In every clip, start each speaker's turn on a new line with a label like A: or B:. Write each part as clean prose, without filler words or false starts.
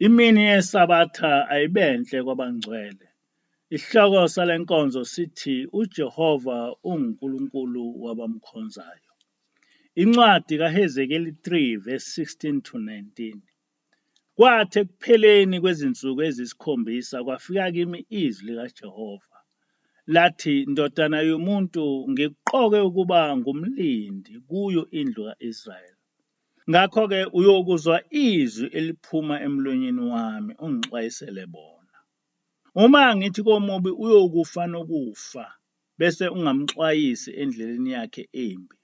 A: Imini yeSabatha ayibenhle kwabangcwele. Isihloko sale nkonzo sithi uJehova unguNkulunkulu wabamkhonzayo. Incwadi kaHezekeli 3 verse 16 to 19. Kwathi ekupheleni kwezinsuku eziyisikhombisa kwafika kimi izwi likaJehova lathi, Ndodana yomuntu, ngikuqoke ukuba ngumlindi kuyo indlu ka-Israyeli. Ngakho-ke uyokuzwa izwi eliphuma emlonyeni wami ungixwayisele bona. Uma ngithi komubi uyokufa nokufa, bese ungamxwayisi endleleni yakhe embi,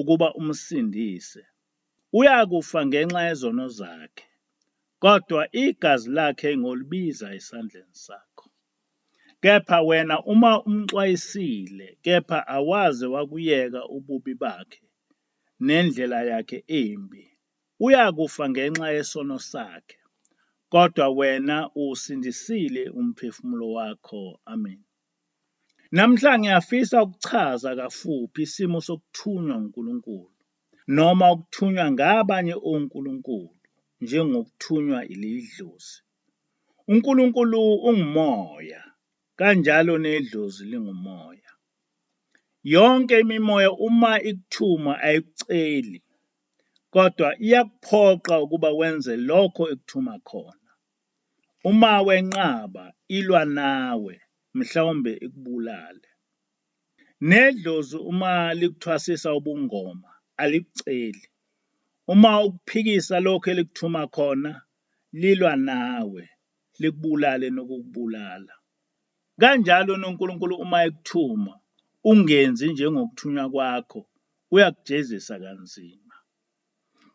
A: ukuba umsindise, uyakufa ngenxa yezono zakhe, kodwa igazi lakhe ngolibiza esandleni sakho. Kepha wena uma umxwayisile, kepha awaze wakuyeka ububi bakhe nendlela yakhe embi, uyakufa ngenxa yesono sakhe, kodwa wena uwusindisile umphefumulo wakho. Amen. Namhla ngiyafisa ukuchaza kafuphi isimo sokuthunywa nguNkulunkulu noma ukuthunywa ngabanye onkulunkulu njengokuthunywa ilidlozi. UNkulunkulu ungumoya, kanjalo nedlozi lingumoya. Yonke imimoya uma ikuthuma ayikuceli, kodwa iyakuphoqa ukuba wenze lokho ekuthuma khona. Uma wenqaba, ilwa nawe, mhlawumbe ikubulale. Nedlozi uma likuthwasisa ubungoma, alikuceli. Uma ukuphikisa lokho elikuthuma khona, lilwa nawe, likubulale nokukubulala. Kanjalo noNkulunkulu uma ekuthuma ungenzi njengokuthunywa kwakho, uyakujezisa kanzima.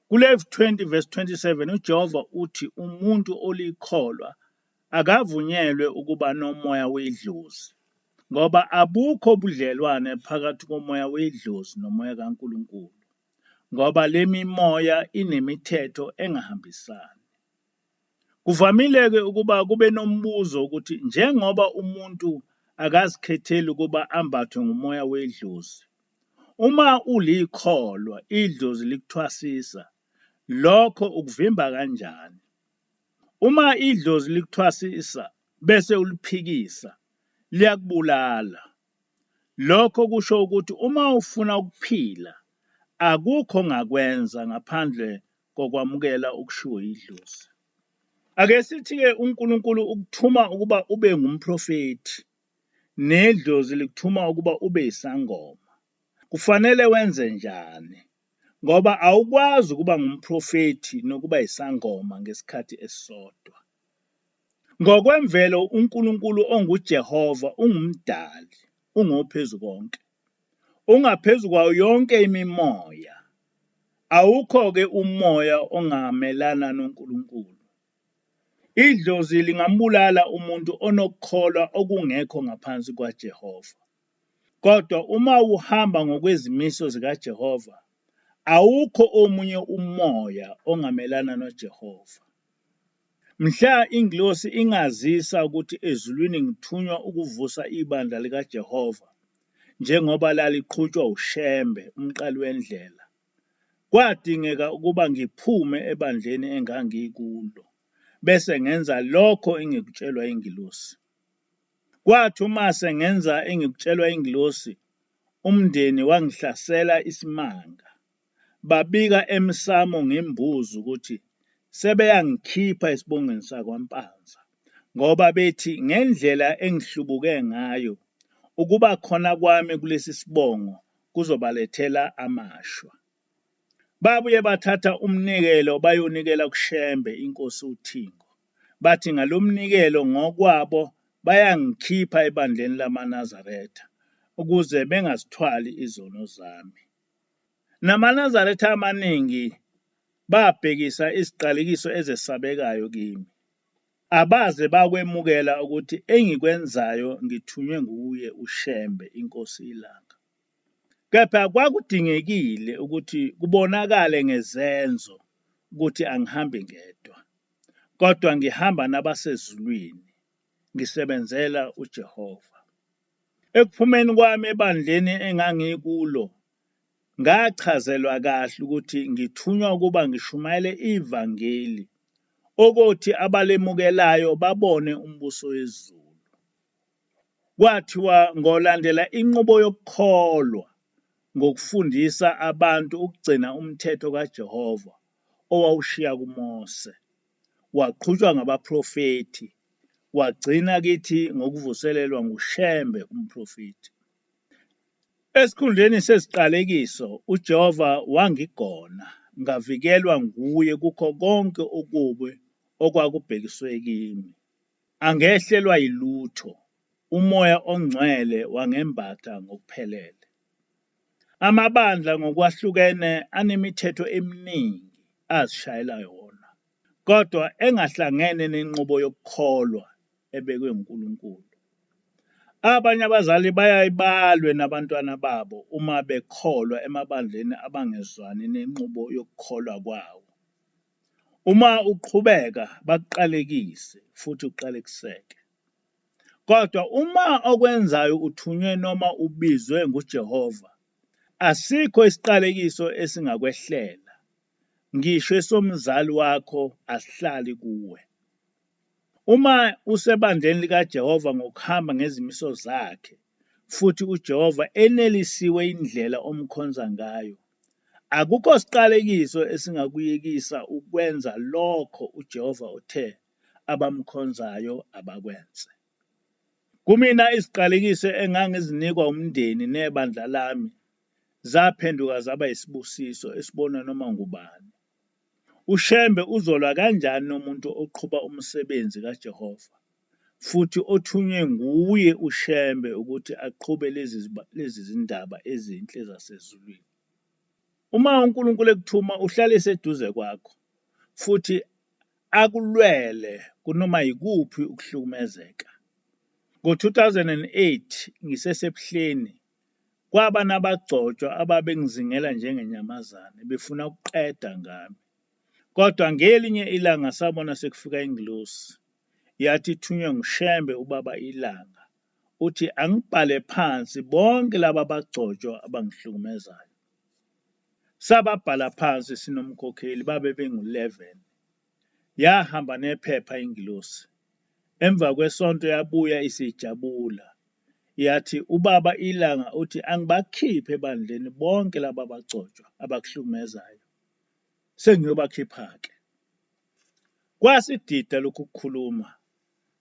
A: KuLevi 20 verse 27 uJehova uthi umuntu olikholwa akavunyelwe ukuba nomoya wedlozi ngoba abukho ubudlelwane phakathi komoya wedlozi nomoya kaNkulunkulu ngoba le mimoya inemithetho engahambisani. Kuvamile-ke ukuba kube nombuzo ukuthi njengoba umuntu akazikhetheli ukuba ambathwe ngumoya wedlozi, uma ulikholwa idlozi likuthwasisa, lokho ukuvimba kanjani? Uma idlozi likuthwasisa bese uliphikisa, liyakubulala. Lokho kusho ukuthi uma ufuna ukuphila, akukho ongakwenza ngaphandle kokwamukela okushiwo yidlozi. Ake sithi-ke uNkulunkulu ukuthuma ukuba ube ngumprofethi, nedlozi likuthuma ukuba ube yisangoma. Kufanele wenze njani? Ngoba awukwazi ukuba ngumprofethi nokuba yisangoma ngesikhathi esisodwa. Ngokwemvelo uNkulunkulu onguJehova unguMdali, ungoPhezukonke. Ungaphezu kwayo yonke imimoya. Awukho-ke umoya ongamelana noNkulunkulu. Idlozi lingambulala umuntu onokukholwa okungekho ngaphansi kwaJehova. Kodwa uma uhamba ngokwezimiso zikaJehova, awukho omunye umoya ongamelana noJehova. Mhla ingilosi ingazisa ukuthi ezulwini ngithunywa ukuvusa ibandla likaJehova njengoba laliqhutshwa uShembe, umqali wendlela, kwadingeka ukuba ngiphume ebandleni engangikulo bese ngenza lokho engikutshelwa ingilosi. Kwathi uma sengenza engikutshelwa ingilosi, umndeni wangihlasela isimanga. Babika emsamo ngembuzi ukuthi sebeyangikhipha esibongweni sakwaMpanza ngoba bethi ngendlela engihlubuke ngayo, ukuba khona kwami kulesi sibongo kuzobalethela amashwa. Babuye bathatha umnikelo bayonikela kuShembe inkosi uThingo. Bathi ngalo mnikelo ngokwabo bayangikhipha ebandleni lamaNazaretha ukuze bengazithwali izono zami. NamaNazaretha amaningi babhekisa iziqalekiso ezesabekayo kimi. Abaze bakwemukela ukuthi engikwenzayo ngithunywe nguye uShembe iNkosi iLanga. Kepha kwakudingekile ukuthi kubonakale ngezenzo ukuthi angihambi ngedwa, kodwa ngihamba nabasezulwini, ngisebenzela uJehova. Ekuphumeni kwami ebandleni engangikulo, ngachazelwa kahle ukuthi ngithunywa ukuba ngishumayele ivangeli. Okothi abalemukelayo babone umbuso wezulu. Kwathiwa ngolandela inqubo yokukholwa ngokufundisa abantu ukugcina umthetho kaJehova owawushiya kuMose, waqhutshwa ngabaprofethi, wagcina kithi ngokuvuselelwa nguShembe umprofethi. Esikhundleni seziqalekiso, uJehova wangigona, ngavikelwa nguye kukho konke okubi okwakubhekiswe kimi. Angehlelwa yilutho, uMoya oNgcwele wangembatha ngokuphelele. Amabandla ngokwahlukene anemithetho eminingi azishayela yona, kodwa engahlangene nenqubo yokukholwa ebekwe nguNkulunkulu. Abanye abazali bayaye balwe nabantwana babo uma bekholwa emabandleni abangezwani nenqubo yokukholwa kwawo. Uma uqhubeka bakuqalekise futhi uqalekiseke. Kodwa uma okwenzayo uthunywe noma ubizwe nguJehova, asikho isiqalekiso esingakwehlela, ngisho esomzali wakho asihlali kuwe. Uma usebandleni likaJehova ngokuhamba ngezimiso zakhe futhi uJehova enelisiwe indlela omkhonza ngayo, akukho siqalekiso esingakuyekisa ukwenza lokho uJehova othe abamkhonzayo abakwenze. Kumina iziqalekiso engangizinikwa umndeni nebandla lami zaphenduka zaba isibusiso esibonwa noma ngubani. UShembe uzolwa kanjani nomuntu oqhuba umsebenzi kaJehova futhi othunywe nguye uShembe ukuthi aqhube lezi zindaba ezinhle zasezulwini? Uma uNkulunkulu ekuthuma uhlale eseduze kwakho futhi akulwele kunoma yikuphi ukuhlukumezeka. Ngo-2008 ngiseseBuhleni kwaba nabagcotshwa ababengizingela njengenyamazane befuna ukuqeda ngami. Kodwa ngelinye ilanga sabona sekufika ingilosi yathi ithunywe nguShembe ubaba iLanga uthi angibhale phansi bonke laba bagcotshwa abangihlukumezayo. Sababhala phansi sinomkhokheli babe bengu-11. Yahamba nephepha ingilosi. Emva kwesonto yabuya isijabula. Yathi ubaba iLanga uthi angibakhiphe ebandleni bonke laba bagcotshwa abakuhlukumezayo. Sengiyobakhipha-ke. Kwasidida lokhu kukhuluma.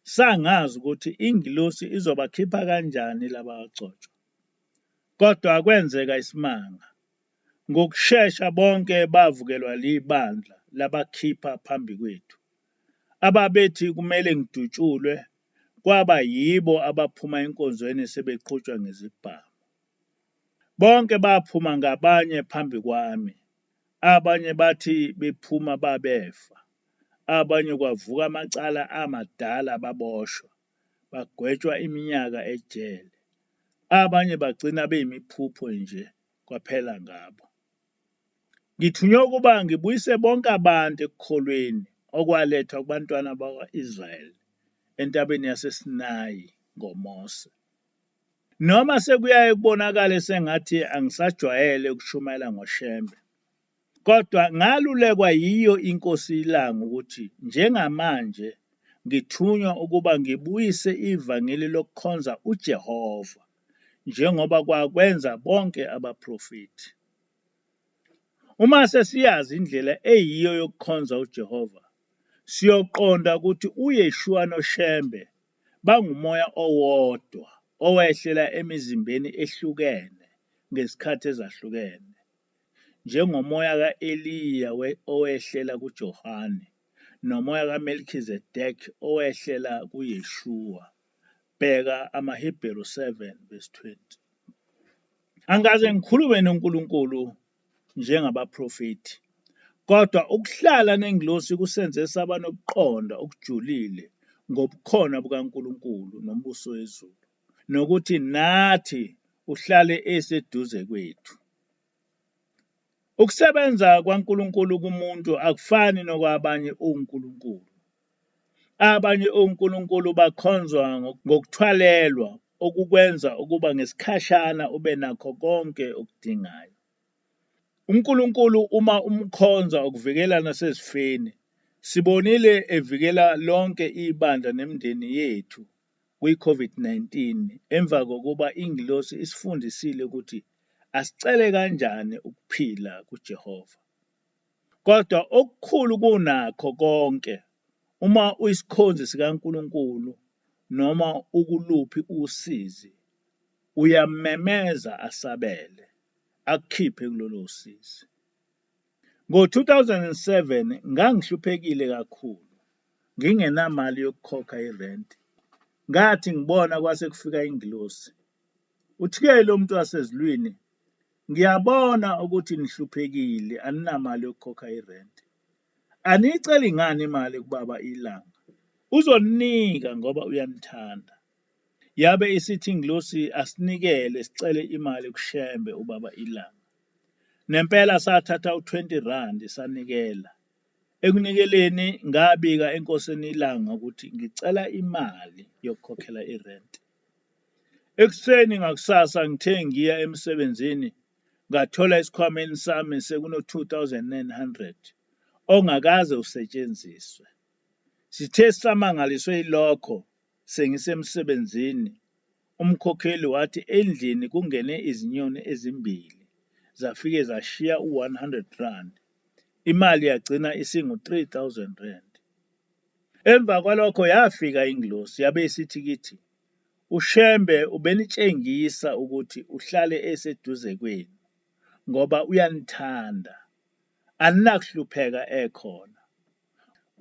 A: Sangazi ukuthi ingilosi izobakhipha kanjani laba bagcotshwa. Kodwa kwenzeka isimanga. Ngokushesha bonke bavukelwa libandla labakhipha phambi kwethu. Ababethi kumele ngidutshulwe kwaba yibo abaphuma enkonzweni sebeqhutshwa ngezibhamu. Bonke baphuma ngabanye phambi kwami. Abanye bathi bephuma babefa. Abanye kwavuka amacala amadala baboshwa, bagwetshwa iminyaka ejele. Abanye bagcina beyimiphupho nje kwaphela ngabo. Ngithunywe ukuba ngibuyise bonke abantu ekukholweni okwalethwa kubantwana bakwa-Israyeli entabeni yaseSinayi ngoMose. Noma sekuyaye kubonakale sengathi angisajwayele ukushumayela ngoShembe, kodwa ngalulekwa yiyo iNkosi iLanga ukuthi njengamanje ngithunywa ukuba ngibuyise ivangeli lokukhonza uJehova njengoba kwakwenza bonke abaprofethi. Uma sesiyazi indlela eyiyo yokukhonza uJehova, siyoqonda ukuthi uYeshua noShembe bangumoya owodwa owehlela emizimbeni ehlukene ngezikhathi ezahlukene, njengomoya ka-Eliya owehlela kuJohane nomoya kaMelkhizedeki owehlela kuYeshua. Bheka amaHebheru 7 verse 20. Angikaze ngikhulume noNkulunkulu njengabaprofethi, kodwa ukuhlala nengilosi kusenze saba nokuqonda okujulile ngobukhona bukaNkulunkulu nombuso wezulu, nokuthi nathi uhlale eseduze kwethu. Ukusebenza kwaNkulunkulu kumuntu akufani nokwabanye onkulunkulu. Abanye onkulunkulu bakhonzwa ngokuthwalelwa okukwenza ukuba ngesikhashana ube nakho konke okudingayo. UNkulunkulu uma umkhonza ukuvikela nasezifeni. Sibonile evikela lonke ibandla nemindeni yethu kwi-COVID-19 emva kokuba ingilosi isifundisile ukuthi asicele kanjani ukuphila kuJehova. Kodwa okukhulu kunakho konke, uma uyisikhonzi sikaNkulunkulu noma ukuluphi usizi, uyamemeza asabele, akukhiphe kulolo sizi. Ngo-2007 ngangihluphekile kakhulu, ngingenamali yokukhokha irenti. Ngathi ngibona kwase kufika ingilosi. Uthi-ke lo muntu wasezulwini, ngiyabona ukuthi nihluphekile, aninamali yokukhokha irenti. Aniyiceli ngani imali kubaba iLanga? Uzoninika ngoba uyanithanda. Yabe isithi ingilosi asinikele sicele imali kuShembe ubaba iLanga. Nempela sathatha u-20 rand sanikela. Ekunikeleni ngabika enkosini iLanga ukuthi ngicela imali yokukhokhela irenti. Ekuseni ngakusasa ngithe ngiya emsebenzini ngathola esikhwameni sami sekuno-2900 ongakaze usetshenziswe. Sithe sisamangaliswe yilokho sengisemsebenzini, umkhokheli wathi endlini kungene izinyoni ezimbili zafike zashiya u-100 rand. Imali yagcina isingu-3000 rand. Emva kwalokho yafika ingilosi yabe isithi kithi, uShembe ubenitshengisa ukuthi uhlale eseduze kwenu ngoba uyanithanda, aninakuhlupheka ekhona.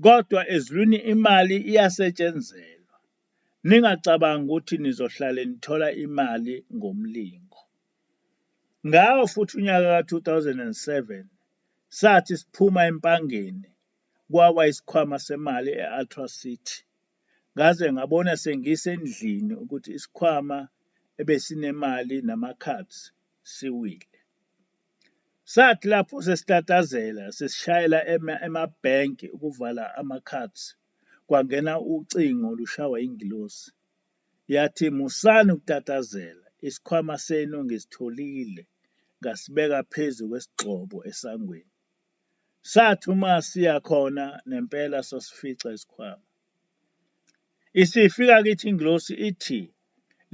A: Kodwa ezulwini imali iyasetshenzelwa. Ningacabangi ukuthi nizohlale nithola imali ngomlingo. Ngawo futhi unyaka ka-2007 sathi siphuma eMpangeni kwawa isikhwama semali e-Ultra City. Ngaze ngabona sengisendlini ukuthi isikhwama ebesinemali nama-cards siwile. Sathi lapho sesitatazela sesishayela emabhenki ukuvala ama-cards kwangena ucingo lushawa ingilosi. Yathi musani ukutatazela isikhwama senu ngisitholile ngasibeka phezu kwesigxobo esangweni. Sathi uma siya khona nempela sasifica isikhwama. Isifika kithi ingilosi ithi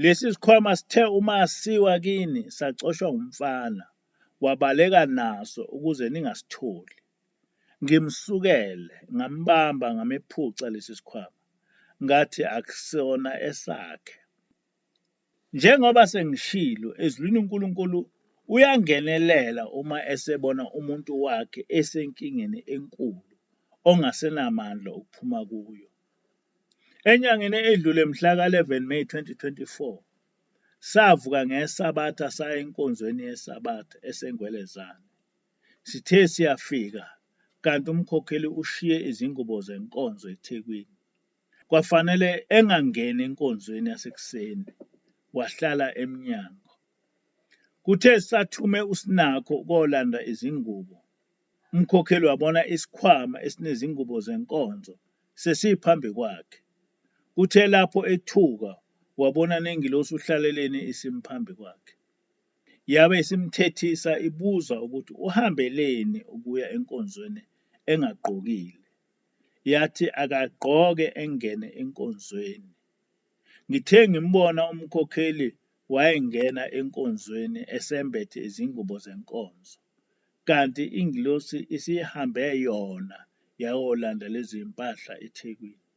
A: lesi sikhwama sithe uma siwa kini sacoshwa ngumfana wabaleka naso ukuze ningasitholi. Ngimsukele ngambamba ngamephuca lesi sikhwama ngathi akusona esakhe. Njengoba sengishilo, ezulwini uNkulunkulu uyangenelela uma esebona umuntu wakhe esenkingeni enkulu ongasenamandla okuphuma kuyo. Enyangeni edlule mhla ka-11 May 2024, savuka ngeSabatha saya enkonzweni yeSabatha eseNgwelezane. Sithe siyafika kanti umkhokheli ushiye izingubo zenkonzo eThekwini. Kwafanele engangeni enkonzweni yasekuseni, wahlala emnyango. Kuthe sisathume uSinakho ukolanda izingubo, umkhokheli wabona isikhwama esinezingubo zenkonzo sesiphambi kwakhe. Kuthe lapho ethuka wabona nengilosi uHlaleleni isimphambi kwakhe. Yabe isimthethisa ibuza ukuthi uhambeleni ukuya enkonzweni engagqokile. Yathi akagqoke engene enkonzweni. Ngithe ngimbona umkhokheli wayengena enkonzweni esembethe izingubo zenkonzo, kanti ingilosi isihambe yona yayolanda lezi mpahla eThekwini.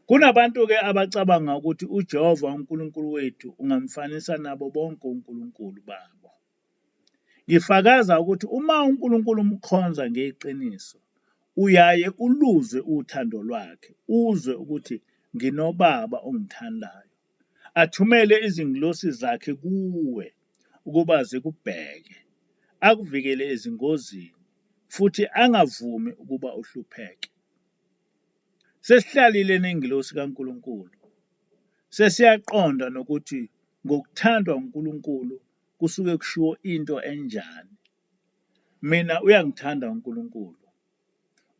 A: Kunabantu-ke abacabanga ukuthi uJehova uNkulunkulu wethu ungamfanisa nabo bonke onkulunkulu babo. Ngifakaza ukuthi uma uNkulunkulu umkhonza ngeqiniso, uyaye uluzwe uthando lwakhe, uzwe ukuthi nginobaba ongithandayo. Athumele izingilosi zakhe kuwe ukuba zikubheke, akuvikele ezingozini futhi angavumi ukuba uhlupheke. Sesihlalile nengilosi kaNkulunkulu. Sesiyaqonda nokuthi ngokuthandwa uNkulunkulu kusuke kushiwo into enjani. Mina uyangithanda uNkulunkulu.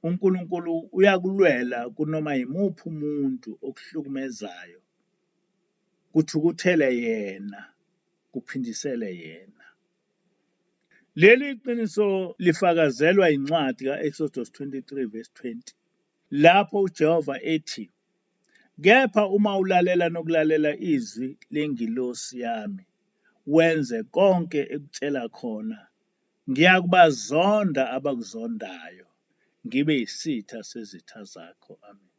A: uNkulunkulu uyakulwela kunoma yimuphi umuntu okuhlukumezayo. Kuthukuthele yena, kuphindisele yena. Leli qiniso lifakazelwa incwadi ka-Exodus 23 verse 20, lapho uJehova ethi, Kepha uma ulalela nokulalela izwi lengilosi yami, wenze konke ekutshela khona, ngiyakubazonda abakuzondayo, ngibe yisitha sezitha zakho. Amen.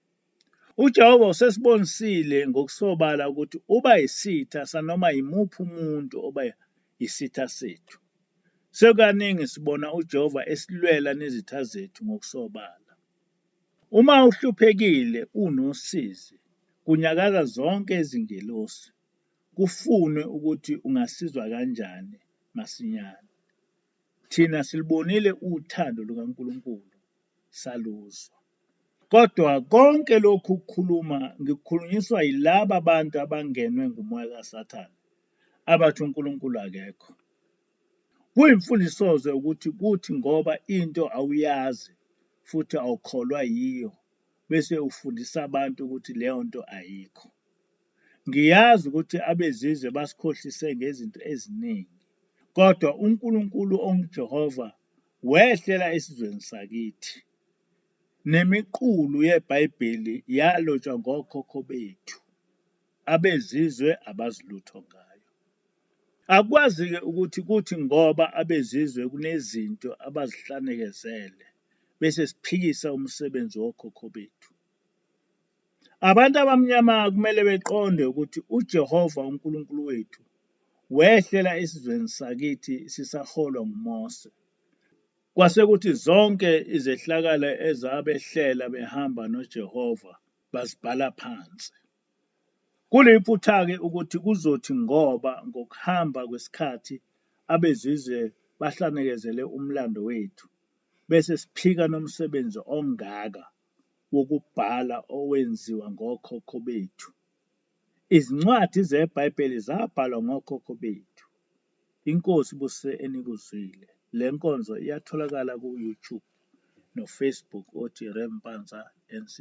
A: UJehova usesibonisile ngokusobala ukuthi uba yisitha sanoma yimuphi umuntu oba yisitha sethu. Sekukaningi sibona uJehova esilwela nezitha zethu ngokusobala. Uma uhluphekile unosizi, kunyakaza zonke izingelosi, kufunwe ukuthi ungasizwa kanjani masinyane. Thina silubonile uthando lukaNkulunkulu, saluzwa. Kodwa konke lokhu kukhuluma ngikukhulunyiswa yilaba bantu abangenwe ngumoya kaSathane, abathi uNkulunkulu akekho. Kuyimfundisoze ukuthi kuthi ngoba into awuyazi futhi awukholwa yiyo bese ufundisa abantu ukuthi leyo nto ayikho. Ngiyazi ukuthi abezizwe basikhohlise ngezinto eziningi, kodwa uNkulunkulu onguJehova wehlela esizweni sakithi. Nemiqulu yeBhayibheli yalotshwa ngokhokho bethu, abezizwe abazi lutho ngayo. Akwazi-ke ukuthi kuthi ngoba abezizwe kunezinto abazihlanekezele bese siphikisa umsebenzi wokhokho bethu. Abantu abamnyama kumele beqonde ukuthi uJehova uNkulunkulu wethu wehlela esizweni sakithi sisaholwa nguMose. Kwase kuthi zonke izehlakalo ezabehlela behamba noJehova bazibhala phansi. Kuliphutha-ke ukuthi kuzothi ngoba ngokuhamba kwesikhathi abezizwe bahlanekezele umlando wethu bese siphika nomsebenzi ongaka wokubhala owenziwa ngokhokho bethu. Izincwadi zeBhayibheli zabhalwa ngokhokho bethu. INkosi ibusise enikuzwile. Le nkonzo iyatholakala ku-YouTube no-Facebook othi Rev Mpanza NCG.